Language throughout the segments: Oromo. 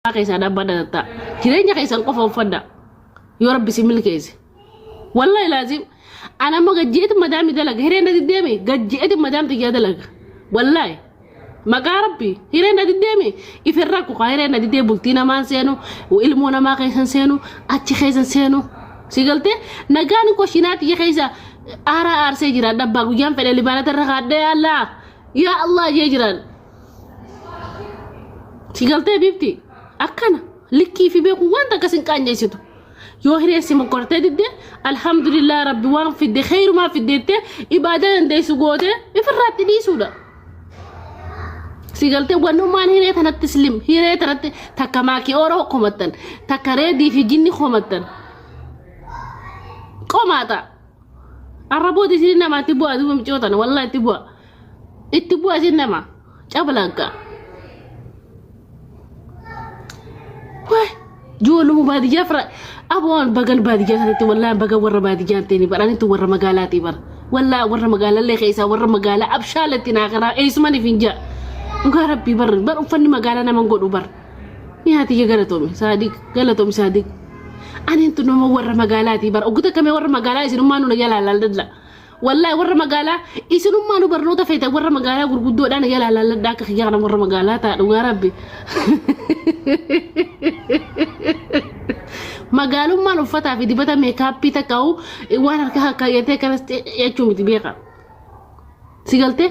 Keessaa dhaabbadha tatta. Jireenya keessan qofa uffadha. Yoo rabbi si milkeesse. Wallahi laazim. Ana amma gajjeeti madaami dalaga. Hireen na diddeemi. Gajjeeti madaam xiyyaa dalaga. Wallahi. Maqaa rabbi. Hireen na diddeemi. Ifirra kukaa hireen na diddee bultii namaan seenu. Ilmoo namaa keessan seenu. Achi keessan seenu. Si galtee nagaan koshinaa xiyya keessa aaraa aarsee jira. Dhabbaa guyyaan fedhe libaanata irra kaadhee Allah. Yaa Allah jee jiraan. Si galtee biifti akkana likkii fi beeku wanta akkas hin qaanjeessitu. Yoo hireen si mokkortee didde alhamdulillah rabbi waan fidde kheyrumaa fiddeettee ibaadaa dandeessu gootee ifirraatti dhiisuudha. Si galtee wannummaan hiree tanatti slim hiree tanatti takka maakii ooroo komattan takka reedii fi jinni komattan. Qomaata. Arra booda isin namaatti bu'aa duuba miciyoo tana wallahi itti bu'a. Itti bu'a isin nama cabalagga. Waay ijoolluma baadiyyaa fira aboon bagan baadiyyaa sanatti wallahi bagan warra baadiyyaa hin ta'in bara anitu warra magaalaatii bara. Wallahi warra magaalallee keessaa warra magaalaa abshaalatti naa karaa eessuman ifin ja'a. Dhugaa rabbii bar bar uffanni magaalaa naman godhu bar. Ni haati galatoomi saadiq galatoomi saadiq. Ani tun nama warra magaalaatii bara oggota kamee warra magaalaa isinummaa nuna jalaa laalladha. Wallaahi warra magaalaa isinummaa nu barnoota feetan warra magaalaa gurguddoodhaan jalaa laalladha akka kiyya kana warra magaalaa ta'a dhugaa rabbi. Magaalummaan uffataa fi dibata meekaappii takka'u waan harka hakkaayatee akkanas jechuu miti beeka. Si galtee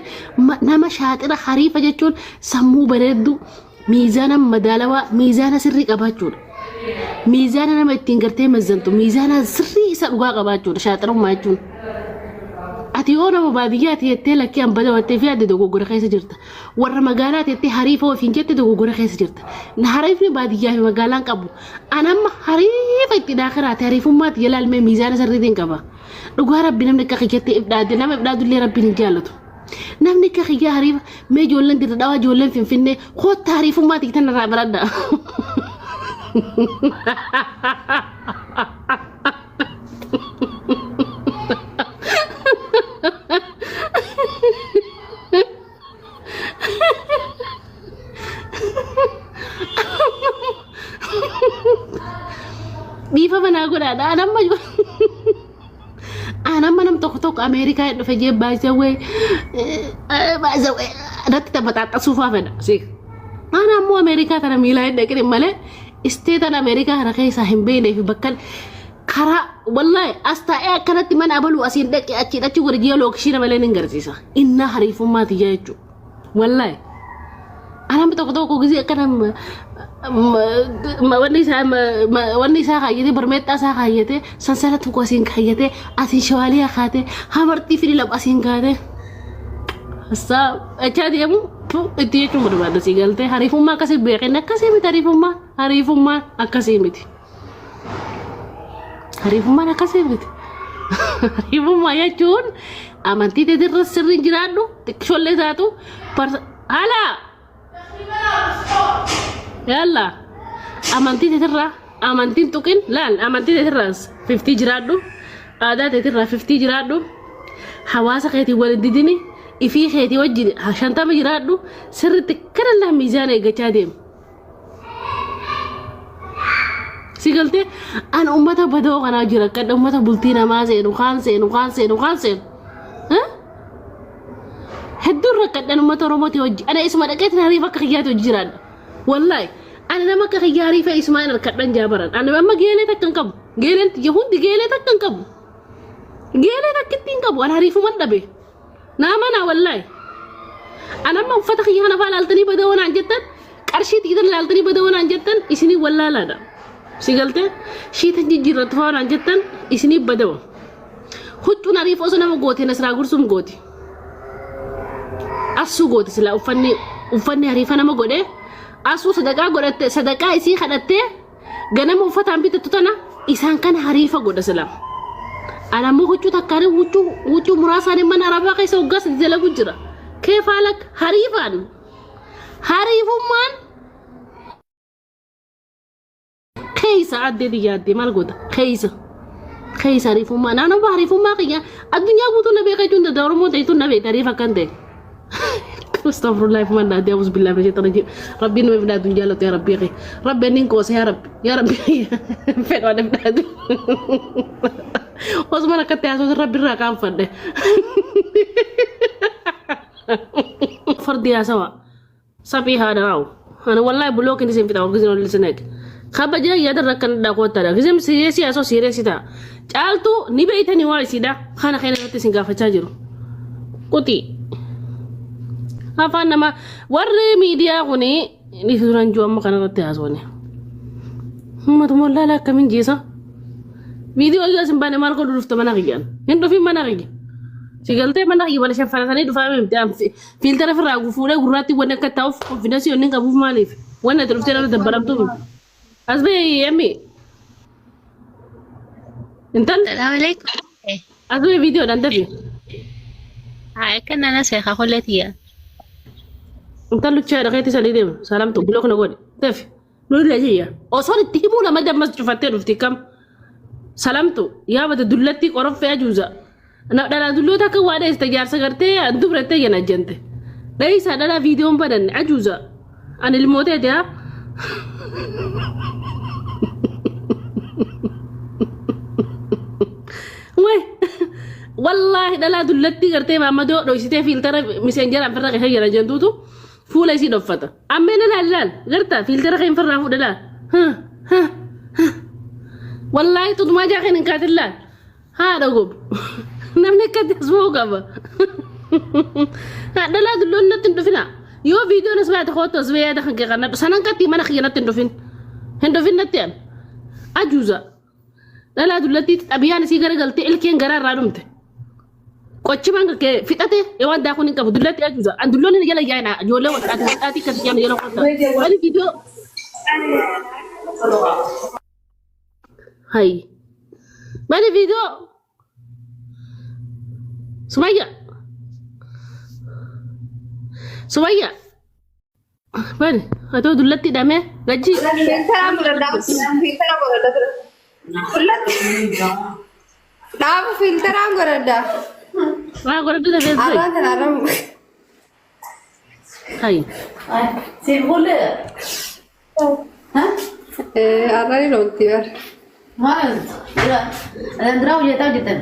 nama shaaxira hariifa jechuun sammuu bareedduu miizaana madaalawaa miizaana sirrii qabaachuudha. Miizaana nama ittiin gartee mazzantu miizaana sirrii isa dhugaa qabaachuudha shaaxirummaa jechuun. Ati yoo nama baadiyyaati jettee lakkii an bada wattee fi adde dogoggora keessa jirta. Warra magaalaati jettee hariifa ofiin jette dogoggora keessa jirta. Hariifni baadiyyaa fi magaalaan qabu. An amma hariifa itti daakiraati hariifummaatti jalaalmee miizaana sirriitiin qaba. Dhugaa rabbi namni akka kiyyatti if dhaade nama if dhaadullee rabbiin hin jaallatu. Namni akka kiyyaa hariifa mee ijoolleen dirra dhawaa ijoolleen finfinnee kootta hariifummaa tiitan irraa baradha. Dhiifama naa godhaadha. An amma an amma nam tokko tokko Ameerikaa hin dhufe jee baay'isawee baay'isawee irratti taphaxaaxasuu faa fedha. Si. An ammoo Ameerikaa tana miilaa hin dhaqin malee isteetan Ameerikaa kana keessaa hin beeknee fi bakka karaa wallahi as taa'ee akkanatti mana abaluu asiin dhaqe achiin achi godhe jee lookishiina malee hin garsiisa. Innaa hariifummaa tiyyaa jechuudha. Wallahi. Anam tokko tokko gisee akkana wanni isaa wanni isaa kaayyatee barmeexxaa isaa kaayyatee sansala tokko asiin kaayyatee asiin shawaaliyaa kaatee hamartii fidii lama asiin kaatee. Hassaa achaa deemu itti jechuun barbaada sii galtee hariifummaa akkasii beekin akkasii miti hariifummaa hariifummaa akkasii miti. Hariifummaan akkasii miti. Hariifummaa jechuun amantii teetirra sirriin jiraadhu xiqqishollee taatu haala yalla amantii teetirra amantiin tuqin laal amantii teetirraas fiftii jiraadhu aadaa teetirraa fiftii jiraadhu hawaasa keetiin wal hin didini ifii keetii wajjin 50 jiraadhu sirriitti kanallee miizaana eeggachaa deemu. Si galtee an ummata badoo kanaa jira akkadha ummata bultii namaa seenu kaan seenu kaan seenu kaan seenu. Hedduun rakkadhan ummata Oromooti hojii ana isuma dhaqeetiin hariifa akka kiyyaatti hojii jiraadha. Wallaahi ani nama akka kiyyaa hariifa isumaa hin harkadhan jaabaran ani amma geelee takka hin qabu geeleen tiyya hundi geelee takka hin qabu geelee takkitti hin qabu an hariifuman dhabe. Naa manaa wallaahi. An amma uffata kiyya kana faa laaltanii badawoo naan jettan qarshii xiitan laaltanii badawoo naan jettan isinii wallaalaadha. Si galtee shiitan jijjiirrattu faa naan jettan isinii badawa. Huccuun ariif osoo nama goote nasraa gursum gooti. Assuu gooti silaa uffanni uffanni hariifa nama godhee asuu sadaqaa godhatte sadaqaa isii kadhattee Ganama uffataan bitattu tana isaan kana hariifa godha sila. Ana ammoo huccuu takkaan huccuu huccuu muraasaan mana arabaa keessa waggaa sadi dalagu jira. Keefaa lak hariifaan. Hariifummaan keessa addee tiyya addee maal goota keessa. Keessa hariifummaa naannoo hariifummaa kiyya addunyaa guutuu na beeka jechuun danda'a Oromoo ta'e tun na beekta hariifa akkan ta'e. Astagfirullah fi manna adii awus billahi min shaitan rajim. Rabbiin nama ifdaatu hin jaalatu yaa Rabbii kee. Rabbi annin qoose yaa Rabbi. Yaa Rabbi fedhu ani ifdaatu. Osuma akkatti haasawuu Rabbi irraa qaanfadhe. Fardi haasawa. Saphii haadha raa'u. Ani wallahi bulookiin isin fixa wargizin ol isin eeg. Kabajaa yaada irra kan dhaa koottaadha. Gizem sireesii haasoo sireesii ta'a. Caaltuu ni beeytanii waa isiidha. Kana keenya irratti isin gaafachaa jiru. Quxii. Afaan namaa warri miidiyaa kuni ni turan jiru amma kanarratti haasawani. Uummatuma wallaalaa akkamiin jeesa? Viidiyoo yoo isin baane maal godhu dhufta mana kiyyaan? Hin dhufin mana kiyya. Si galtee mana kiyya bala shaffaratanii dhufaa miti. Fiiltara ofirraa fuudhee gurraatti wanni akka taa'uuf konfidensii wanni hin qabuuf maaliif? Wanni ati dhuftee nama dabbaramtuuf. As ba'e yemmi. Intal Salaam alaikum. as ba'e viidiyoodhaan dafi. Haa akka nana seeqa koletiya. Intal luchaa dhaqeetti salii deema. Salamtu bulook na godhe. Dafi. Lolli ajayya. Osoon itti himuu lama dammas cufattee dhufti kam. Salamtu yaa bata dullattii qoroffee ajuuza. Na dhalaa dulloota akka waa dheessite jaarsa gartee dubrattee jana jante. Dheessaa dhalaa viidiyoon badanne ajuuza. Ani ilmooteeti haa. Wee wallaahi dhalaa dullattii gartee maammadoo dhoysitee fiiltara miseenjaraan firra keessa jira jentuutu fuula isii dhoffata. Ammee na laal laal gartaa fiiltara kee firraa fuudha laal. Wallaahi tutumaa jaa keen hin kaatin laal. Haadha gobu. Namni akkatti as ba'uu qaba. Dhalaa dulloon natti hin dhufina. Yoo viidiyoon as baate kootu as ba'ee yaada kan kee kannadhu. Sanan qatti mana kiyya natti hin dhufin. Hin dhufin natti an. Ajuuza. Dhalaa dullattii xabiyaan isii garagaltee ilkeen garaa irraa dhumte. Qochimaan kee fixate waan daakuun hin qabu dullatti ajuuza. An dulloon inni jala yaa'ina ijoollee walxaati walxaati akkasii jala jala qotta. Wani viidiyoo. Hay. Bani viidiyoo. Sumayya. Sumayya. Bani atoo dullatti hidhamee gajji. Filtera godhadhaa. Filtera godhadhaa. Dhaabu filteraan godhadhaa. Waa godhadhu dafee ture. Arraan kana arraan. Hay. Siif kulle. Arraan hin oolti bara. Maal? Dura hojjetaa hojjetan.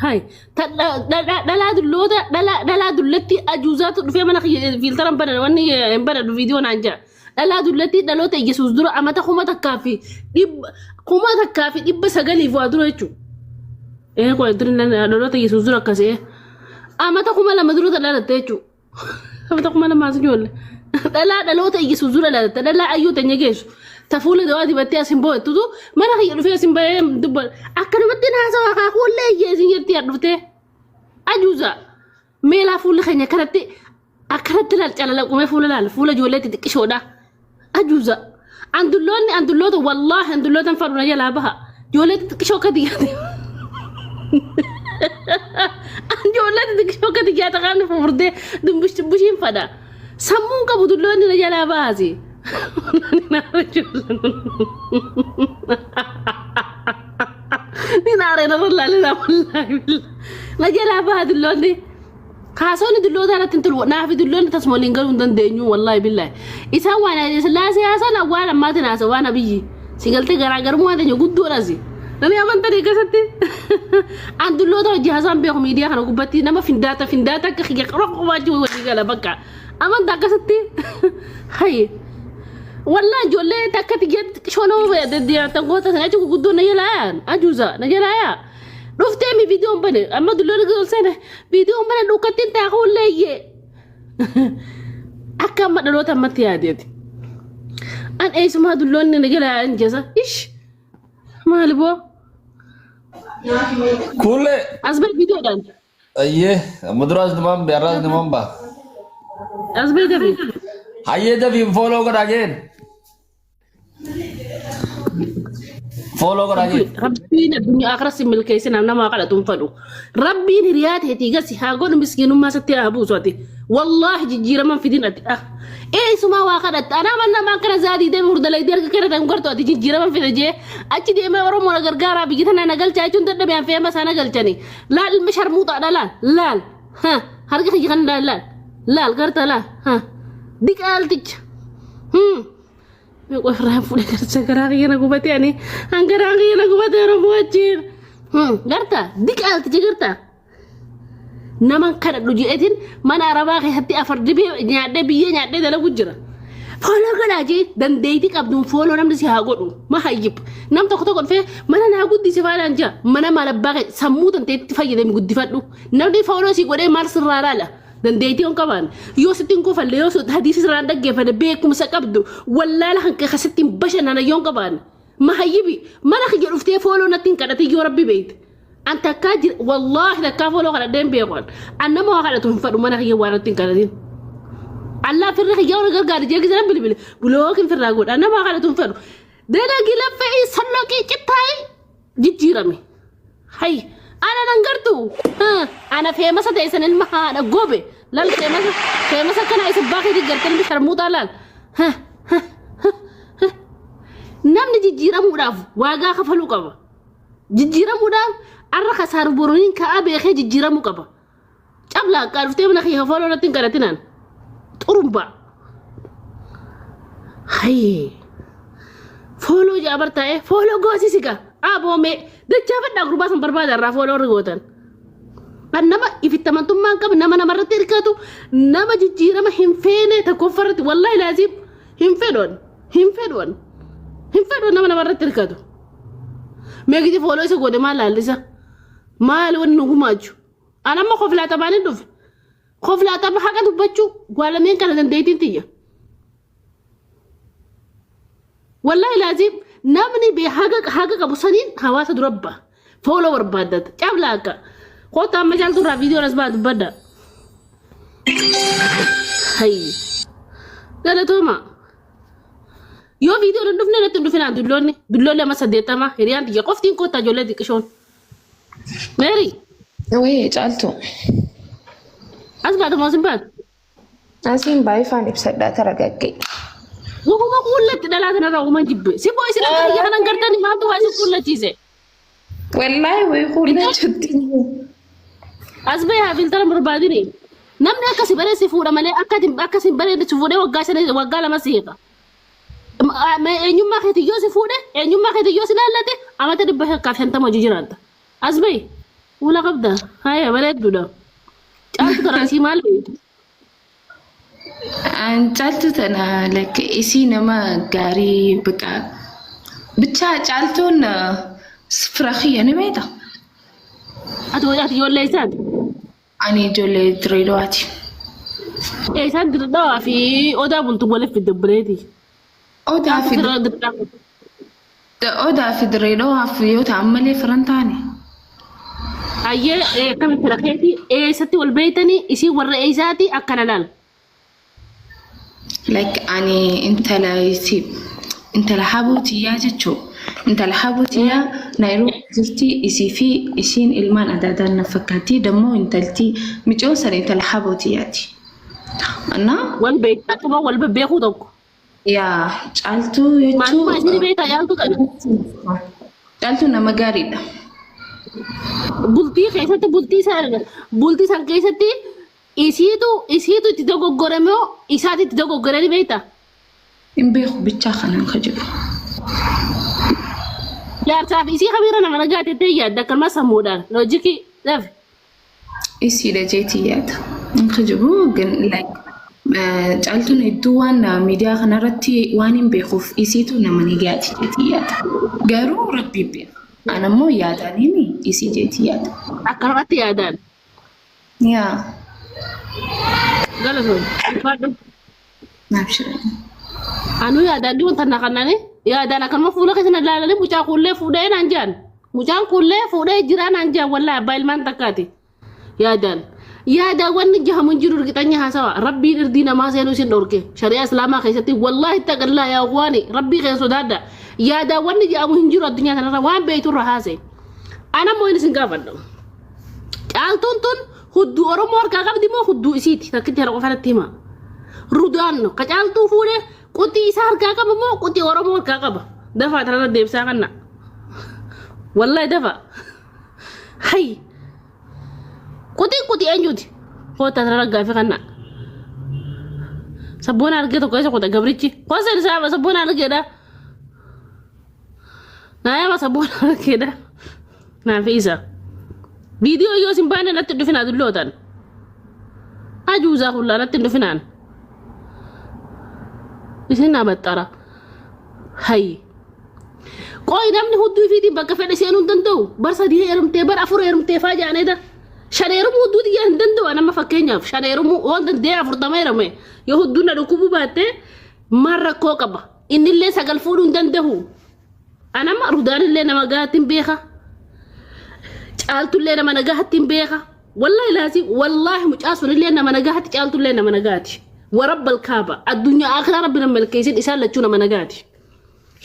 Hay. Dhalaa dulloota dhalaa dullatti ajuuzaatu dhufee mana fiiltaran banan wanni hin banadhu viidiyoo naan jira. Dhalaa dullatti dhaloota Yesuus dura amata 1900 fi waa dura jechuudha. Ee qoy dhaloota Yesuus dura akkasii. Amata 2000 dura dhalatte jechuudha. Amata 2000 as ijoollee. Dhalaa dhaloota Yesuus dura dhalatte dhalaa ayyuu teenya geessu. Ta fuula dawaa dibattee as hin boo'ettutu mana kiyya dhufee as hin bahee dubba akkanumatti haasawa akaakuullee iyyee isin jetti yaa dhuftee. Ajuuza meelaa fuulli keenya akkanatti akkanatti laal calalaqumee fuula laal fuula ijoollee xixiqqishoodha. Ajuuza andulloonni andulloota wallaahi andulloota hin fadhu na jalaa baha ijoollee xixiqqishoo akka xiyyaate. Ijoollee xixiqqishoo akka xiyyaate qaamni fufurdee dumbish dumbishiin fadha. Sammuun qabu dulloonni na jalaa baasi. Ni naaree narra laalina wallaahi na jalaa baha dulloonni. Haasawni dulloota irratti hin tolu. Naafi dulloonni tasuma waliin galuu hin dandeenyu wallaahi billaahi. Isaan waan Haile Sillaasee haasan waan ammaatiin haasa waan Abiyyi. Si galtee garaagarummaa teenya guddoodhas. Namni amantanii keessatti an dulloota hojii haasaan beeku miidiyaa kana gubbatti nama findaata findaata akka kiyya qobaachuu walii gala bakka. Amantaa akkasitti hayi. Wallaahi ijoollee takka xiyyeetti xiqqishoo nama deddeebi'an goota sana achi gurguddoo na jalaa yaa'an ajuuza na jalaa yaa'a. Dhuftee mi viidiyoon bane amma dulloonni ol seene viidiyoon bane dhukkattiin taakuu iyyee. Akka amma dhaloota ammatti yaadeeti. An eessumaa dulloonni na jalaa yaa'an jesa ish maali boo Kuule. as bee viidiyoodhaan Ayyee amma duraas numaan bee har'aas numaan baa. as bee dafi. Hayyee dafiin fooloo godhaa jeen. Fooloo godhaa jeen. Rabbiin addunyaa akira si milkeesse nama kadhatu hin fadhu. Rabbiin hiriyaa teetii gasi haa godhu miskiinummaa sitti haa buusu ati. Wallaahi jijjiiraman fidin ati. Ah. Eessumaa waa kadhatta. Anaa man namaa akkana zaadii deeme hurdalaydee harka kenna tan gartu ati jijjiiraman fida jee. Achi deemee Oromoo na gargaaraa biyya tana na galchaa jechuun dadhabee an fe'ama isaa na galchani. Laal ilmi sharmuuxaadha laal laal. Ha Harka kiyya kan laal laal. Laal garta laal. Ha. Diqaalticha. Hmm. Meeqa ofirraa fuudhee garsa garaa kiyya na gubate ani. An garaa kiyya na gubate Oromoo wajjin. Hmm. Garta diqaalticha garta. Nama kadhadhu jedheetiin mana arabaa keessatti afar dibee nyaadhee biyyee nyaadhee dalagu jira. Follow godhaa jee dandeettii qabduun follow namni si haa godhu ma hayyib. Nam tokko tokko dhufee mana naa guddisi faadhaan jira mana maal abbaa kee sammuu dandeettii fayyadami guddifadhu. Namni follow si godhee maal sirraa laala dandeettii hin qabaan yoo sitti hin kofalle yoo hadiisi sirraa hin dhaggeeffanne beekumsa qabdu wallaala kan keessatti hin bashannana yoo hin qabaanne. Mahayyibi mana kiyya dhuftee follow natti hin kadhatin yoo rabbi beekte. An takkaa jira wallaahi takkaa follow kadhadhee hin beeku an. An nama waa kadhatu hin fadhu mana kiyya waa natti hin kadhatin. Allah firri kiyya warra gargaari jee gizan bilbile blockin firraa godha nama waa kadhatu hin fadhu. Dalagi laffa'ii salloqii cittaa'ii jijjiirame. Hay ana nan gartu ana famousa ta'e san ilma haadha gobe lal famousa famousa kana isa baakii gartan bisharmuuxaa laal. Namni jijjiiramuudhaaf waagaa kafaluu qaba. Jijjiiramuudhaaf arra kasaaru boroniin ka'aa beekee jijjiiramuu qaba. Cablaa akka dhuftee mana kiyya follow irratti hin kadhatinaan. Xurumbaa. Hayi. Follow ja'a bartaa'ee follow goosisi gaa. Aboomee dachaa fadhaa gurbaa san barbaada irraa follow irra gootan. Kan nama ifitti amantummaa hin qabne nama namarratti hirkatu nama jijjiirama hin feene tokkoffaa irratti wallaahi laaziim hin fedhuun hin fedhuun hin fedhuun nama namarratti hirkatu. Meegiti follow isa godhe maal laallisa? Maal wanni nu gumaachu? An amma koflaa hin dhufe. Koflaa tapha haqa dubbachuu waalameen kana dandeettiin tiyya. Wallaahi laaziim namni bee haga haga qabu saniin hawaasa dura ba'a. Follow barbaaddata. Cablaa akka. Kottu amma caaltu irraa viidiyoon as ba'a dubbadha. Hayyi. Galatooma. Yoo viidiyoon hin dhufne natti hin dhufinaan dulloonni. Dulloonni amma 80 hiriyaan tiyya qoftiin kottaa ijoollee xiqqishoon. Meeri. Wayii caaltu. As baatu moo sin baatu? Asiin baay'ifaan ibsadhaa taragaggee. Wahuma kuullatti dhalaa kanarraa uuman jibbe. Si boo isin akka biyya kanan gartani maaltu waa isin kuullachiise? Wallaahi wayii kuullachuutti. As bahee haa filtara barbaadini. Namni akka si baree si fuudha malee akka akka si bareedde si fuudhee waggaa shan waggaa 2 si hiika. Eenyummaa keetii yoo si fuudhe eenyummaa keetii yoo si laallate amata 150 hojii jiraatta. As bahi fuula qabda haya bareedduudha. Caaltu tana isii maal beektu? An caaltu tana like isii nama gaarii baqa bichaa caaltuun fira kiyya ni beekta. Ati ati ijoollee isaati. Ani ijoollee Direedawaati. Ee isaan Diredawaa fi Odaa bultu waliif fidde obboleetii. Odaa fi Odaa fi Direedawaaf yoo ta'an malee firan taane. Hayyee akkamitti fira keetii eessatti wal beektanii isiin warra eessaati akkana laal. Like ani intala isi intala habuu tiyyaa jechuu intala habuu tiyyaa Naayiroobii jirti isii fi isiin ilmaan adaadaan na fakkaatti dammoo intalti micoon san intala habuu tiyyaati. Annaa Wal beektaa akkuma wal bebbeekuu tokko. Yaa caaltuu jechuu Maalummaa isin beektaa caaltuu kana. Caaltuu nama gaariidha. Bultii keessatti bultii san keessatti isiitu isiitu itti dogoggore moo isaatu itti dogoggore ni beektaa? Hin beeku bichaa kanaan ka jedhu. Jaarsaa fi isii kamiirra nama nagaa tettee yaadda akkanuma sammuudhaan loojikii lafe. Isiidha jeetii yaada. Hin kijibu gan like caaltuun hedduu waan miidiyaa kanarratti waan hin beekuuf isiitu nama nagayaati jeetii yaada. Garuu rabbi beeka. An ammoo yaadaaniin isii jeetii yaada. Akkanumatti yaadaan. Yaa. Galatoon. Ulfaadhu. Naaf shira. Anuu yaadaan dhiyoon tana kanani yaadaan akkanuma fuula keessa na ilaalanii mucaa kuullee fuudhee naan jedhan. Mucaan kuullee fuudhee jiraa naan jedhan wallaahi abbaa ilmaan takkaati. Yaadaan. Yaadaan wanni jahamu hin jiru irgixanya haasawa. Rabbiin irdii namaa seenuu isin dhorke. Shari'aa Islaamaa keessatti wallaahi taqallaa yaa waani rabbii keessa sodaadha. Yaadaan wanni jahamu hin jiru addunyaa kanarra waan beektu irra haase. Ana immoo inni isin gaafadha. Caaltuun tun hudduu Oromoo harkaa qabdi moo hudduu isiiti? Takkitti kana qofa natti hima. Rudaan ka caaltuu fuudhe quxii isaa harkaa qaba moo quxii Oromoo harkaa qaba? Dafaa tanarra deebisaa kanna. Wallahi dafa. Hay. Quxiin quxii eenyuti? Koottaa tana gaafii kana. Sabboona argee tokko keessa kota gabrichi. Kooseen isaa sabboona argeedha. Naayama sabboona argeedha. Naaf isa. Viidiyoo yoo isin baane natti hin dhufinaa dullootan. Ajuuzaa hullaa natti hin dhufinaan. Isin abaxxara. Hayyi. Qoy namni hudduu ifiitiin bakka fedhe seenuu hin danda'u. Bar sadii heerumtee bar afur heerumtee faa jaaneeta. Shan heerumuu hudduu xiyyaa hin danda'u nama fakkeenyaaf. Shan heerumuu waan danda'e 40 heerume. Yoo hudduun na dhukkubuu baatte maal rakkoo qaba. Innillee sagal fuudhuu hin danda'u. Anama rudaanillee nama gahaatti hin beeka. Caaltullee nama nagahaatti hin beeka. Wallaahi laazii wallaahi mucaa sunillee nama nagahaatti caaltullee nama nagahaati. Warabbal kaaba addunyaa akiraa rabbi nama milkeessin isaan lachuu nama nagahaati.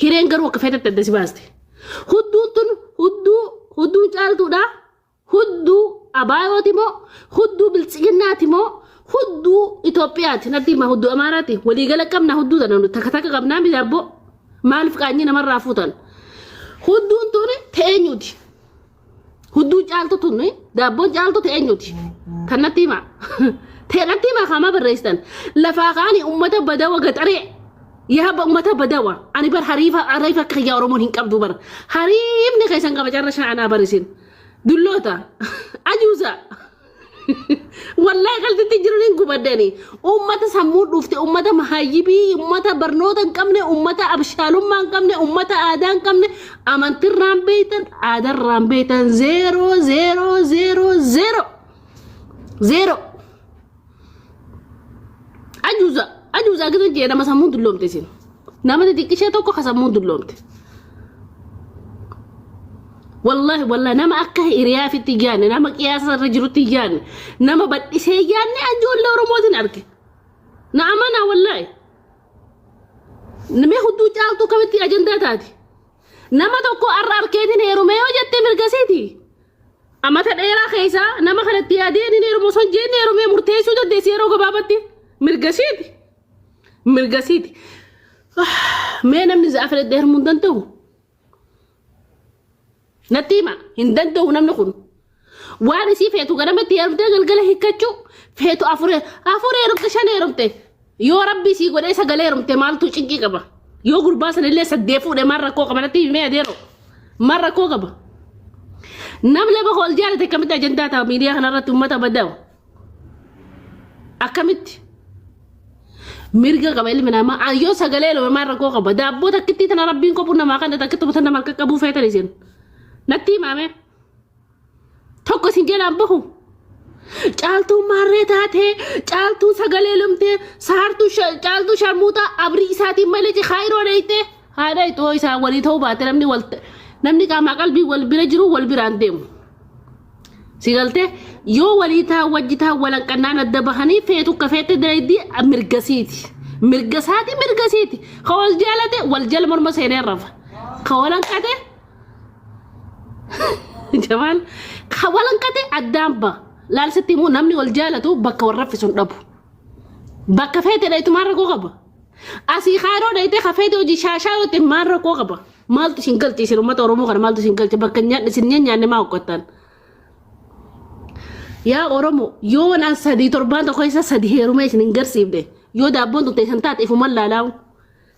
Hireen garuu akka feetetti adda si baaste. Hudduun tun hudduu hudduun caaltuudha. Hudduu abaayooti moo hudduu biltsiginnaati moo hudduu Itoophiyaati natti himaa hudduu Amaaraati waliigala qabna hudduu tana nu takka takka qabnaa miti abboo maaliif qaanyii namarraa fuutan. Hudduun tun ta'eenyuuti. Hudduun caaltu tun daabboon caaltu ta'eenyuuti. Kan natti himaa. Ta'e natti himaa kaamaa barreessitan. Lafaa kaanii uummata badawa gaxaree. Yaa ummata badawa ani bar hariifa hariifa akka kiyyaa Oromoon hin qabdu bar hariifni keessan qaba carra sha'anaa bar isin dulloota ajuuza wallahi qalbitti jiru hin gubadani ummata sammuu dhufte ummata mahayyibii ummata barnoota hin qabne ummata abshaalummaa hin qabne ummata aadaa hin qabne amantirraan beeytan aadarraan beeytan 0 0 0 0 0 Ajuuza ajuuza gisa jee nama sammuun dulloomte isin. Nama xixiqqishee tokko ka sammuun dulloomte. Wallaahi wallaahi nama akka hiriyaafitti hin yaadne nama qiyaasa irra jirutti hin yaadne nama badhisee hin yaadne ijoollee Oromootiin arge. Na amanaa wallaahi. Mee hudduu caaltuu kamitti ajandaa taati? Nama tokko har'a arkeetiin heerumee yoo jette mirgasiiti. Amata dheeraa keessa nama kanatti yaadee inni heerumu osoo hin jenne heerumee murteessuu dandeessi yeroo gabaabatti. Mirgasiiti. Mirgasiiti. Mee namni za'a fedhadhee heerumuu hin danda'u? Natti hima hin danda'u namni kun. Waan isii feetu ganamatti heerumtee galgala hiikkachuu feetu afur afur heerumte shan heerumte yoo rabbi isii godhee sagalee heerumte maaltu cinqii qaba? Yoo gurbaa sanillee saddee fuudhe maal rakkoo qaba natti himee adeero maal rakkoo qaba? Nam lama wal jaalate akkamitti ajandaa ta'a miidiyaa kanarratti uummata badaa'u? Akkamitti? Mirga qaba ilmi namaa. An yoo sagalee lama maal rakkoo qaba? Daabboo takkittii tana rabbiin qophuu namaa kana takkitti tana nama harka qabuu feetan isin. Natti himaame. Tokko isin jalaan bahu. Caaltuun maarree taatee, caaltuun sagalee lumtee, saartuu caaltuu sharmuuxaa abrii isaatiin malee kaayiroo dheeytee haadha ixoo isaa walii ta'uu baate namni wal namni qaamaa qalbii wal bira jiru wal biraan deemu. Si galtee yoo walii taa wajji taa walanqannaan adda bahanii feetu akka feete dalaydii mirgasiiti. Mirgasaati mirgasiiti. Ka wal jaalate wal jala morma seenee rafa. Ka walanqate Jamaal ka walanqate addaan ba. Laal sitti immoo namni wal jaalatu bakka wal raffisu hin dhabu. Bakka feete dhaytu maal rakkoo qaba? Asii kaaroo dhaytee ka feete hojii shaashaa yoo ta'e maal rakkoo qaba? Maaltu isin galche isin uummata Oromoo kana maaltu isin galche bakka nyaanni isin nyaanne maa hojjettan? Yaa Oromoo yoo waan sadii torbaan tokko keessa sadi heerumee isin hin garsiifne yoo daabboon tun teessan taate ifuman laalaa'u.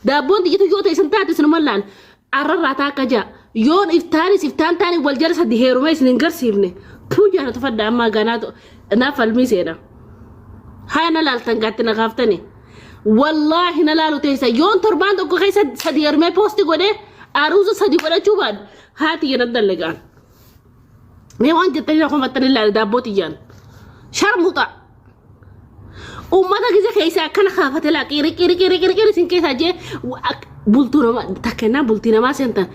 Daabboon xiyyitu yoo teessan taate isinuman laala. Arrarraa taakka ja'a. Yoon iftaanis iftaan taani wal jala sadi heerumee isin hin garsiifne. Tuu jaana tufadha ammaa ganaa naaf falmii seena. Haya na laaltan gaatti na kaaftani. Wallaahi na laalu teessa yoon torbaan tokko keessa sadi heerumee poosti godhee aruuza sadi godhachuu baadhu haati yana dalagaan. Mee waan jettanii na komattanii laala daabboo xiyyaan. Sharmuxa. Uummata gise keessa akkana kaafate laa qiiri qiiri qiiri qiiri qiiri isin keessaa jee bultuu nama takkennaa bultii namaa seentan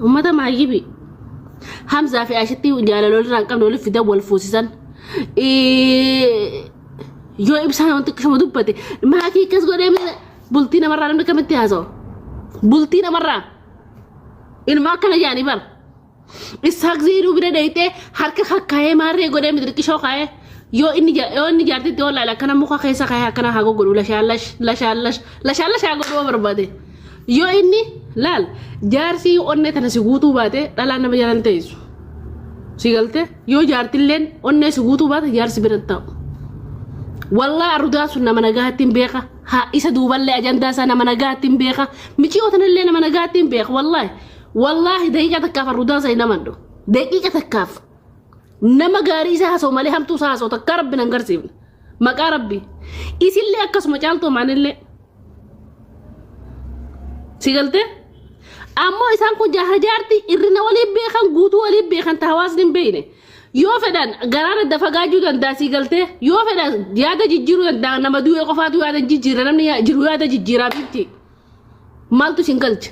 uummata maayyibi. Hamzaa fi Ashitti jaalala walirraa hin qabne waliif fidan wal fuusisan. Yoo ibsaan wanti akkasuma dubbate maakii akkas godhee bultii namarraa namni kamitti haasawa? Bultii namarraa ilma akkana jaanii bara. Isaaq Zeenuu bira dhayxee harka kakkaayee maarree godhee midriqishoo kaayee yoo inni yoo inni jaartitti yoo laale akkana muka keessa kaayee akkana haa godhu lashaallash lashaallash lashaallash haa godhu yoo barbaade yoo inni laal jaarsii onnee tana si guutuu baate dhalaan nama jalan teessu si galte yoo jaartilleen onnee si guutuu baate jaarsi bira hin taa'u. Wallaahi arrudaan sun nama nagaatti hin beeka. Haa isa duuballee ajandaa isaa nama nagaatti hin beeka. Miciyoo tanallee nama nagaatti hin beeka. Wallaahi. Wallaahi daqiiqa takkaaf arrudaan isa hin amandhu. Daqiiqa takkaaf. Nama gaarii isaa haasa'u malee hamtuu isaa haasa'u takkaa rabbi nan garsiifne. Maqaa rabbi. Isillee akkasuma caaltuu maanillee. Si galtee? Ammoo isaan kun jaarra jaarti irrina waliin beekan guutuu waliin beekan ta hawaasni hin beekne. Yoo fedhan garaan adda fagaachuu danda'a si galtee? Yoo fedhan yaada jijjiiruu danda'a nama du'e qofaatu yaada hin jijjiirre namni jiru yaada jijjiiraa miti. Maaltu isin galcha?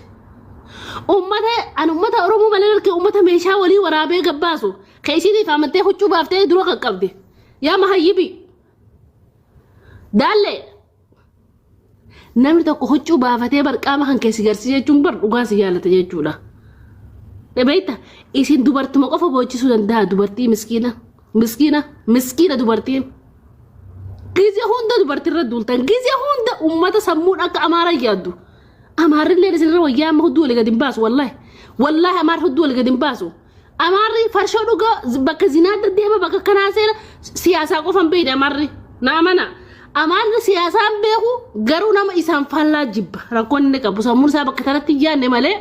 Ummata an ummata Oromoo malee harka ummata meeshaa walii waraabee gabbaasu ka isiniif amantee huccuu baaftee dura qaqqabde. Yaa mahayyibii. Daallee. Namni tokko huccuu baafatee bar qaama kan kee si garsiisa jechuun bar dhugaa si jaalata jechuudha. Beekta isin dubartuma qofa boochisuu danda'a dubartii miskiina miskiina miskiina dubartiin. Gize hunda dubartiirra duultan gize hunda ummata sammuun akka amaara yaaddu. Amaarrillee isinirra wayyaa amma hudduu walii gadi hin baasu wallaahi. Wallaahi amaarri hudduu walii gadi hin baasu. Amaarri farshoo dhuga bakka zinaa deddeema bakka kanaa seera siyaasaa qofa hin beekne amaarri. Na amana. Amaarri siyaasaa hin beeku garuu nama isaan faallaa jibba rakkoon inni qabu sammuun isaa bakka kanatti hin yaadne malee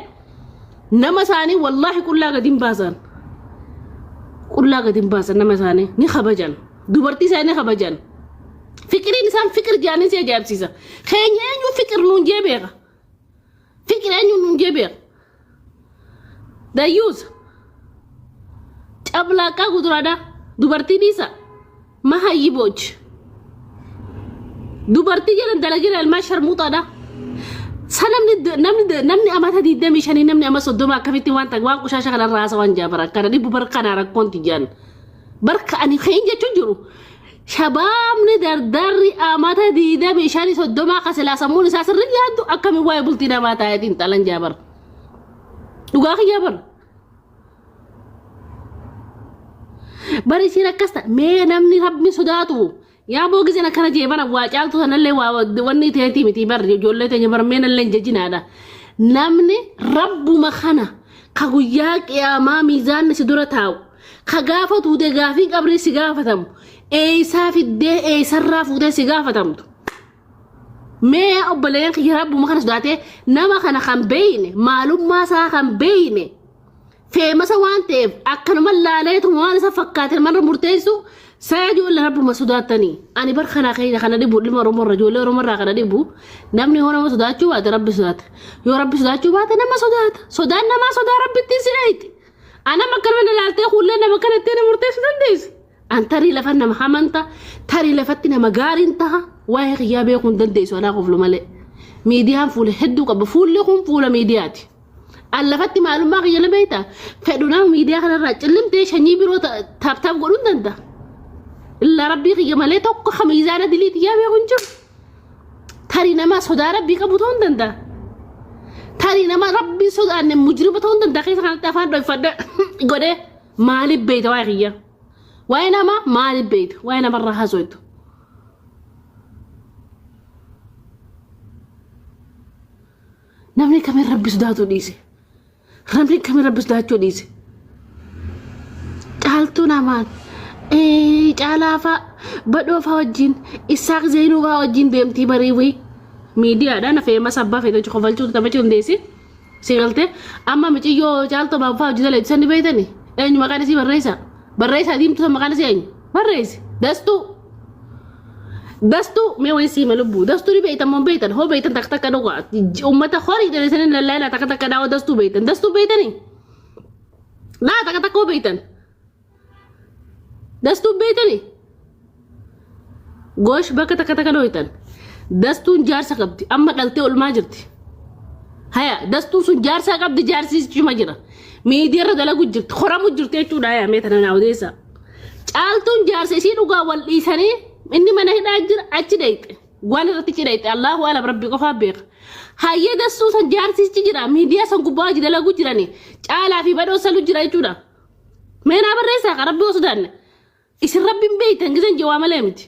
nama isaanii wallaahi qullaa gadi hin baasan. Qullaa gadi hin baasan nama isaanii ni kabajan. Dubartii isaanii ni kabajan. Fiqiriin isaan fiqir jaanii si ajaa'ibsiisa. Keenya eenyu fiqir nuun jee beeka. Fiqir eenyu nuun jee beeka. Dayyuusa. Cablaaqaa guduraadha. Dubartii dhiisa. Mahayyibooj. Dubartii jedhan dalagina ilmaan sharmuuxaadha. Sa namni namni namni amata 25 namni ama 30 akkamitti waan ta'e waan qushaasha kanarraa haasawaan jaabara kana dhibbu bar kana rakkoon tiyyaan. Barka ani kan jechuun jiru shabaabni dardarri amata 25 30 ka silaa sammuun isaa sirri yaaddu akkamiin waa'ee bultii namaa taa'ee xiinxalan jaabar. Dhugaa kiyyaa bar. Bari isiin akkas ta'a mee namni rabbi sodaatu yaa boo gizeen akkana jee bara waa caaltu sanallee waa wanni teetii miti bar ijoollee teenya bar mee nallee hin jajinaadha. Namni rabbuma kana ka guyyaa qiyaamaa miizaanni si dura taa'u ka gaafa tuute gaafii qabrii si gaafatamu eeysaa fiddee eeysarraa fuutee si gaafatamtu. Mee yaa obboleeyyan kiyya rabbuma kana sodaatee nama kana kan beeyne maalummaa isaa kan beeyne feemasa waan ta'eef akkanuma laaleetuma waan isa fakkaate marra murteessu saya ijoollee rabbuma sodaattanii ani bar kana keenya kana dhibu ilma oromoo irra ijoollee oromoo irraa kana dhibu namni yoo nama sodaachuu baate rabbi sodaata yoo rabbi sodaachuu baate nama sodaata sodaan namaa sodaa rabbittiin si dhayti anam akkanuma na laaltee kuullee nama kanatti na murteessuu dandeessi. An tarii lafa nama hamanta, tarii lafatti nama gaariin taha, waa'ee kiyyaa beekuu hin dandeessu anaa koflu malee. Miidiyaan fuula hedduu qaba. Fuulli kun fuula miidiyaati. An lafatti maalummaa kiyya na beekta. Fedhu nama miidiyaa kanarraa cillimtee shanyii biroo taap taap godhuu hin danda'a. Illaa rabbii kiyya malee tokko ka miizaana dilii tiyyaa beeku hin jiru. Tarii nama sodaa rabbii qabu ta'uu hin danda'a. Tarii nama rabbii sodaanne mujrima ta'uu hin danda'a keessa kanatti afaan dhoyfadhe godhee maaliif beekta waa'ee kiyya. Waa'ee namaa maaliif beekta? Waa'ee namarraa haasoftu. Namni kamiin rabbi sodaatu dhiise. Namni kamiin rabbi sodaachuu dhiise. Caaltuu namaan caalaa fa'a badhoo fa'a wajjin Isaaq Zeenuu fa'a wajjin deemtii barii wayii miidiyaadhaan feemas abbaa feete kofalchuu taphachuu dandeessi. Si galtee amma miciyyoo caaltuu abbaa hojii dalagu san ni beektani eenyu maqaan isii barreessa barreessaa diimtuu san maqaan isii eenyu barreessi dastuu dastuu mee wayii siima lubbuu dastuu ni beektan moo hin beektan hoo beektan takka takka dhugaa uummata horii dheeresanii lallaayinaa takka takka dhaawaa dastuu beektan dastuu beektanii laa takka takka hoo beektan Dastuun beeytani? Goosh bakka takka takka dhooytan. Dastuun jaarsa qabdi. Amma dhaltee olmaa jirti. Haya dastuun sun jaarsaa qabdi jaarsi cima jira. Miidiyaarra dalagu jirti. Horamu jirti jechuudha haya mee tana naa odeessa. Caaltuun jaarsa isii dhugaa wal dhiisanii inni mana hidhaa jira achi dhayxe. Waan irratti cidhayxe Allahu alam rabbi qofaa beeka. Hayyee dastuu san jaarsichi jira miidiyaa san gubbaa hojii dalagu jirani caalaa fi badhoo salu jira jechuudha. Mee naa barreessaa ka rabbi osoo taanne. Isin rabbiin beektan gizeen jawaa malee miti.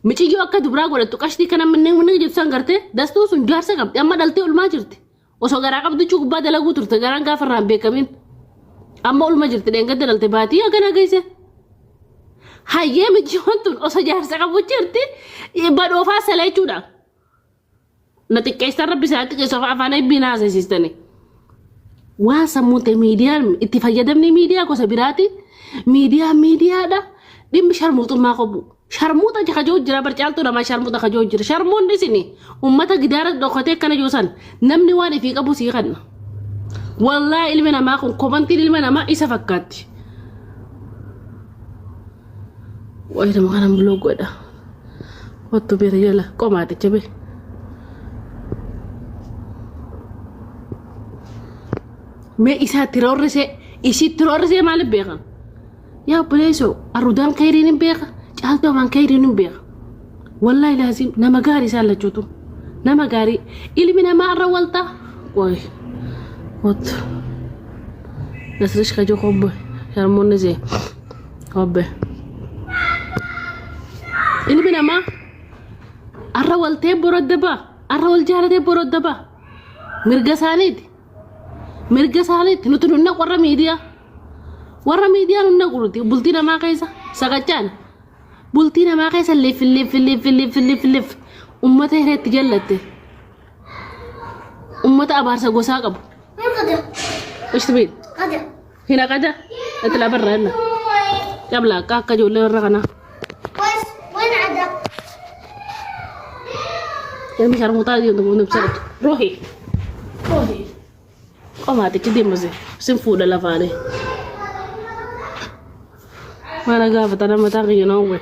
Miciyyoo akka dubraa godhattu qashtii kana minni minni jettu san gartee dastuun sun jaarsa qabdi amma dhaltee olmaa jirti. Osoo garaa qabdu jechuu gubbaa dalaguu turte garaan gaafa irraa hin beekamin. Amma olma jirti dheengadda dhalte baatii hagana geesse. Hayyee mijiyoon tun osoo jaarsa qabu jirti badhoofaa sala jechuudha. Na xiqqeessan rabbi isaa xiqqeessu afaan eebbii na haasisiistani. Waan sammuun ta'e miidiyaan itti fayyadamni miidiyaa gosa biraati. Miidiyaan miidiyaadha. Dhimmi sharmuuxummaa qabu. Sharmuuxa kajoo jira barcaaltuu namaa sharmuuxa kajoo jira. Sharmuunni isin uummata gidaara dhokatee akkana joosan namni waan ifii qabu sii kanna. Wallaahi ilmi namaa kun komantiin ilma namaa isa fakkaatti. Wayi nama kana mul'oo godha. Wattu beera jala qomaaticha bee. Mee isaatti roorrisee isitti roorrisee maaliif beekan? Yaa obboleessoo arudaan kayriin hin beeka caaltuu afaan kayriin hin beeka. Wallaahi laazim nama gaarii isaan lachuutu nama gaarii ilmi namaa irra waltaa qoy wattu nasrish kajoo kobbe sharmoonni see kobbe ilmi namaa arra waltee borodda ba'a arra wal jaalatee borodda ba'a mirga isaaniiti mirga isaaniiti nuti nunna warra miidiyaa warra miidiyaa nunna quruti bultii namaa keessa sagachaan bultii namaa keessa lif lif lif lif lif lif ummata hireetti jallatte ummata abaarsa gosaa qabu. ايش تبين؟ هنا غدا اطلع برا هنا قبل كاكا جولي برا غنا وين عدا؟ يا شرموطة دي بسرعة روحي روحي qomaatichi deemase sin fuudha lafaane mana gaafata nama mataa kiyya na hawwe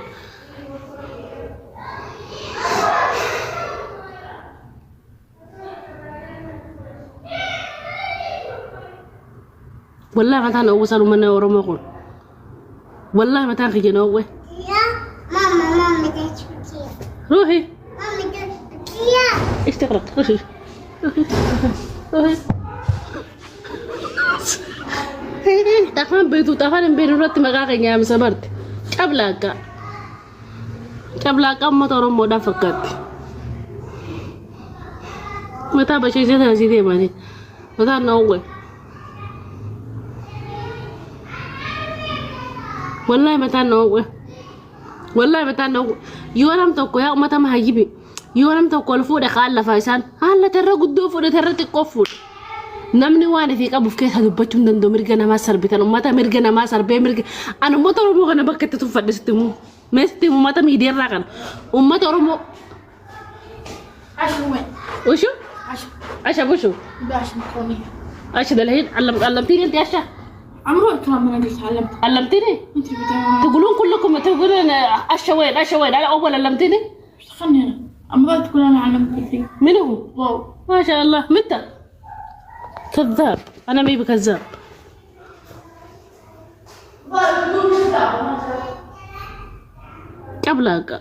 wallahi mataan hawwisan uummanni Oromoo kun wallahi mataan kiyya na hawwe يا ماما ماما تشبكي روحي ماما تشبكي ايش تقرا روحي روحي روحي Afaan beektu afaan hin beeknu irratti maqaa keenya yaamsa barte. Cablaaqqa. Cablaaqqa uummata Oromoodhaan fakkaatti. Mataa basheessee sana sii deemanii. Mataan na hawwe. Wallaahi mataan na hawwe. Wallaahi mataan na hawwe. Yoo nam tokko yaa uummata mahayyibi. Yoo nam tokko ol fuudhe kaan lafaa isaan haala terra guddoo fuudhe terra xiqqoo fuudhe. Namni waan ifii qabuuf keessa dubbachuu hin danda'u mirga namaa sarbitan uummata mirga namaa sarbee mirga ani uummata Oromoo kana bakka itti tuffadhe sitti himu mee sitti himu uummata miidiyaarraa kana uummata Oromoo عشر وين؟ وشو عشر عشا وشو بعشر مكرونية عشا ده الحين علمتيني انت عشا عمرو الكلام انا قلت علمت علمتيني انت بتاع تقولون كلكم تقولون عشا وين عشا وين انا اول علمتيني ايش دخلني انا؟ عمرو تقول انا علمت فيه من هو واو ما شاء الله متى كذاب انا مي بكذاب Cablaaqqa.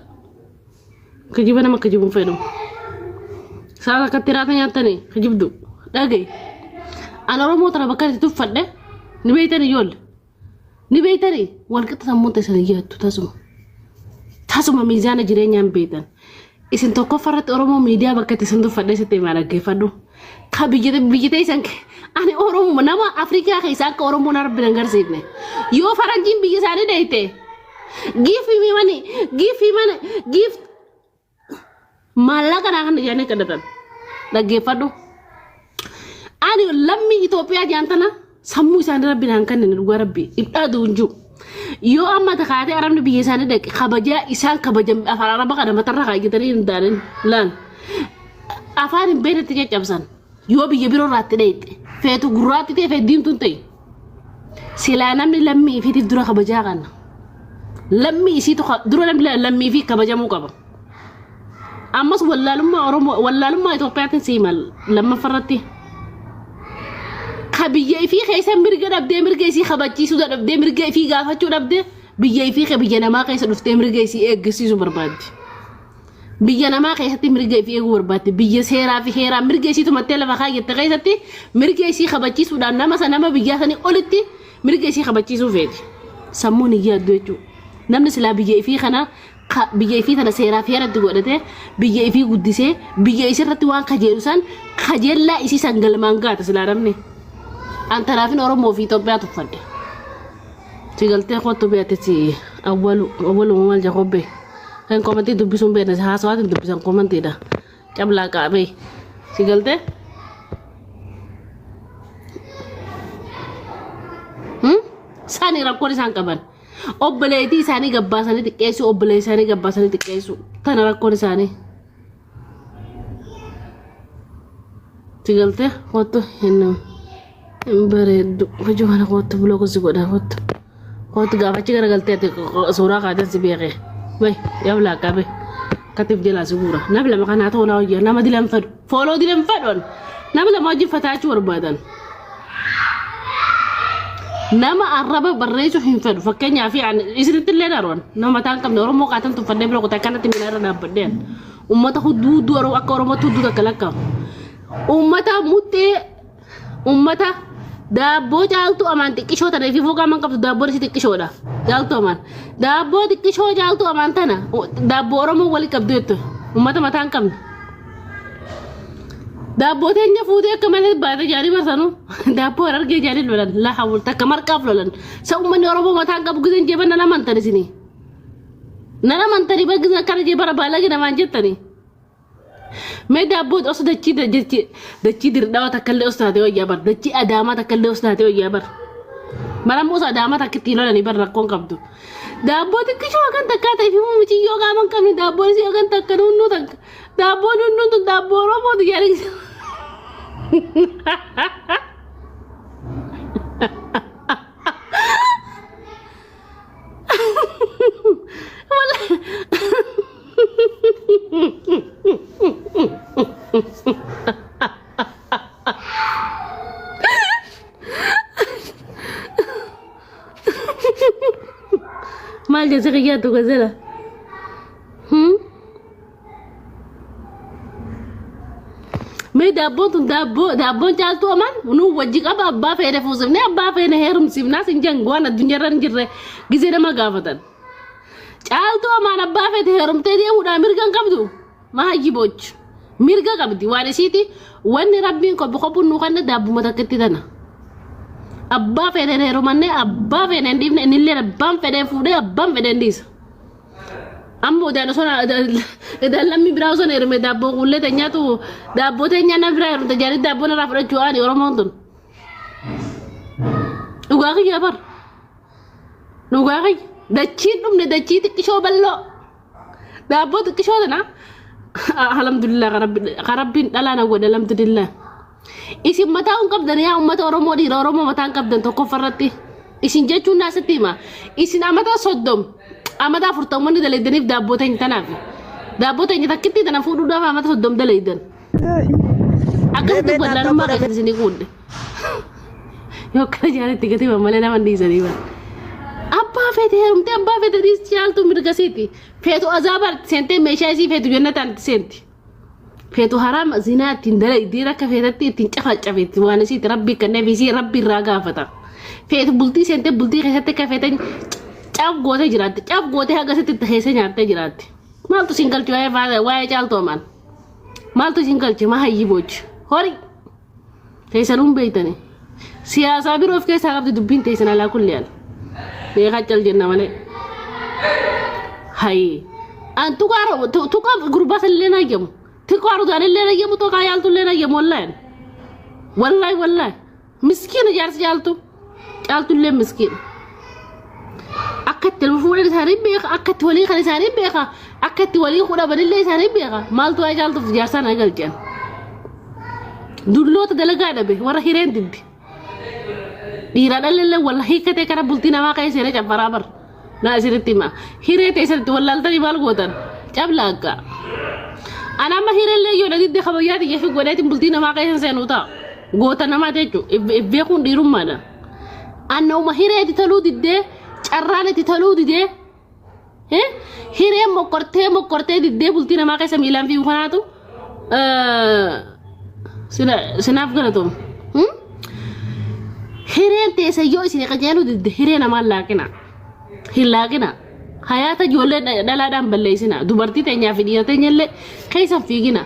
Kijiba nama kijibuun fedhu. Saala akkatti raata nyaatanii kijibdu. Dhagaye. Ani Oromoo tana bakka itti tuffadhe ni beeytanii ijoollee. Ni beeytanii walqixa sammuun teessan yaaddu tasuma. Tasuma miizaana jireenyaan beeytan. Isin tokkoffaarratti Oromoo miidiyaa bakka itti isin tuffadhe sitti himaa dhaggeeffadhu. Ka biyya biyya teessan ani Oromoo nama Afrikaa keessaa akka Oromoon arbi hin agarsiifne. Yoo faranjiin biyya isaanii dheeyte give me money, give me money, give maallaqa naa kana jedhanii kadhatan dhaggeeffadhu. Ani lammii Itoophiyaa jaan tana sammuu isaanii rabbi naan kennine dhugaa rabbi ibdhaatu hin jiru. Yoo amma takaatee arabni biyya isaanii dhaqe kabajaa isaan kabajan afaan araba kana matarra kaayyatanii hin taanin laan afaan hin beeknetti caccabsan yoo biyya biroo irraatti dheeyxe feetu gurraatti ta'e feetu diimtuun ta'e silaa namni lammii ifiitiif dura kabajaa kana. Lammii isiitu dura namni lammii fi kabajamuu qaba. Ammas wallaalummaa Oromoo wallaalummaa Itoophiyaatiin sii mal lammaffaarratti. Ka biyya ifii keessa mirga dhabdee mirga isii kabachiisuu dhabdee mirga ifii gaafachuu dhabdee biyya ifii ka biyya namaa keessa dhuftee mirga isii eeggisiisuu barbaaddi. Biyya namaa keessatti mirga ifii eeguu barbaaddi. Biyya seeraa fi heeraa mirga isii tumattee lafa kaayyatte keessatti mirga isii kabachiisuudhaan nama sana nama biyyaa sanii olitti mirga isii kabachiisuu feeti. Sammuun hin yaaddu jechuudha. Namni silaa biyya ifii kana biyya ifii tana seeraa fi heeratti godhatee biyya ifii guddisee biyya isii irratti waan kajeelu san kajeellaa isii san galmaan gaata silaa namni. An tanaafin Oromoo fi Itoophiyaa tuffadhe. Si galtee kottu beekte si Awwalu awwalu maal jakobbee kan komantii dubbisuun beekna haasawaatiin dubbisan komantiidha. Cablaa qaabee si galtee? Isaanii rakkoon isaan qaban. Obboleettii isaanii gabbaasanii xiqqeessuu, obboleessa isaanii gabbaasanii xiqqeessuu. Tana rakkoon isaanii. Si galtee kottu hin hin bareeddu. Hojii kana kottu block si godha kottu. Kottu gaafachi garagaltee ati suuraa kaateen si beekee. Bay yablaa qabe. Katiif jalaa si guura. Nama lama kanaa ta'uu naa hojii nama dilan fedhu. Follow dilan fedhan. Nama lama wajjin fataachuu barbaadan. Nama arraba barreessuu hin fedhu. Fakkeenyaaf isinitti illee daroon nama mataa hin qabne Oromoo qaatan tuffannee bira kutaa kanatti miila irra dhaabbadheen. Uummata hudduu hudduu akka Oromootti hudduu takka lakkaa'u. Uummata muxxee uummata daabboo caaltuu amaan xiqqishoo tana fi fooqaa man qabdu daabboon isii xiqqishoodha. Caaltuu amaan. Daabboo xiqqishoo caaltuu amaan tana daabboo Oromoo wali qabdu jettu. Uummata mataa hin qabne. Daabboo teenya fuutee akka malee baate jaanii barsanu daabboo harargee jaanii lolan laa hawul takka marqaaf lolan. Sa uummanni Oromoo mataa hin qabu gizeen jeeban nan amantan isinii. Nan amantanii bar gizeen akkana jee bara baalage namaan jettanii. Mee daabboo osoo dachii dachii dachii dirdhawa takka illee osoo taatee wayyaa bar dachii adaamaa takka illee osoo taatee wayyaa bar. Marammoo osoo adaamaa takka ittiin lolanii bar rakkoon qabdu. Daabboo xiqqishoo hagan takkaa ta'e fi muciyyoo qaama hin qabne daabboon isii hagan takka nunnuu takka. Daabboo nunnuun tun daabboo Oromooti jedhanii. Maal jesse kiyyaatu gazela? Hmm? Mee daabboon tun daabboo daabboon caaltuu amaan nu wajji qaba abbaa feene fuusifne abbaa feene heerumsiifnaa sin jengu waan addunyaarra hin jirre gizee nama gaafatan. Caaltuu amaan abbaa feete heerumtee deemuudhaan mirga hin qabdu. Mahayyiboch mirga qabdi waan isiiti wanni rabbiin qobbi qobbuun nuu kanne daabbuma takkitti tana. Abbaa fedheen heerumannee abbaa fedheen dhiifne innillee abbaan fedheen fuudhee abbaan fedheen dhiisa. Amma odaan osoo edaan lammii biraa osoo heerume daabboo kuullee teenyaatu daabboo teenyaa nama biraa heerumte jaalli daabboo narraa fudhachuu aani Oromoon tun. Dhugaa kiyyaa bar. Dhugaa kiyya. Dachiin dhumne dachii xiqqishoo bal'oo. Daabboo xiqqishoo tana alhamdulillah kan rabbiin dhalaa na godhe alhamdulillah. Isin mataa hin qabdan yaa uummata Oromoo dhiira Oromoo mataa hin qabdan tokkoffarratti. Isin jechuun naa sitti hima. Isin amata 30 amata 40 wanni dalaydaniif daabboo teenya tanaaf. Daabboo teenya takkitti tana fuudhuudhaaf amata 30 dalaydan. Akkasitti wallaalummaa keessan isinii quudhe. Yoo akkana jaalitti gati malee nama hin dhiisanii bara. Abbaa feete heerumtee abbaa feete dhiisti caaltu mirga siiti. Feetu azaabaa itti seentee meeshaa isii feetu jannataan itti seenti. Feetu haraam zinaa ittiin dalaydii rakka feetetti ittiin cafacafetti waan isiiti rabbii kenneef isii rabbi irraa gaafata. Feetu bultii seentee bultii keessatti akka feeten caaf gootee jiraatti. Caaf gootee haga sitti itti keessa nyaattee jiraatti. Maaltu siin galchi waa'ee waa'ee caaltu amaan. Maaltu isin galche maa hayyibochi. Horii. Teessanuu hin beektani. Siyaasaa biroo of keessaa qabdi dubbiin teessan alaa kulli ala. Beekaa cal jenna malee. Hayi. An tuqaa tuqaa gurbaa sanillee na hayyamu. Tuqaa rudaalillee na hayyamu tuqaa yaaltullee na hayyamu wallaahi. Wallaahi wallaahi. Miskiina jaarsi caaltu. Caaltullee miskiina. Akka itti wal fuudhan isaanii beeka akka itti walii kan isaanii beeka akka itti walii hudhamanillee isaanii beeka maaltu waa'ee caaltuuf jaarsaa na galchan. Dulloota dalagaa dhabe warra hireen diddi. Dhiiraa dhallallee walla hiikkatee kara bultii namaa ka'ee seenee cabbaraa bar. Naa isinitti hima. Hiree teessanitti wallaaltanii maal gootan? Cabla akka. Ana amma hireellee yoo na didde kabayyaa tiyya fi godheetiin bultii namaa keessa seenuu ta'a. Goota namaa jechuun if beekuun dhiirummaadha. Annauma hiree itti toluu diddee carraan itti toluu didee hireen mokkortee mokkortee diddee bultii namaa keessa miilaan fiigu kanaatu sinaaf galatoom. Hireen teessa yoo isin qajeeluu didde hiree namaan laaqina. Hin laaqina. Hayaata ijoollee dhalaadhaan balleessina. Dubartii teenyaa fi dhiira teenya illee keessa hin fiigina.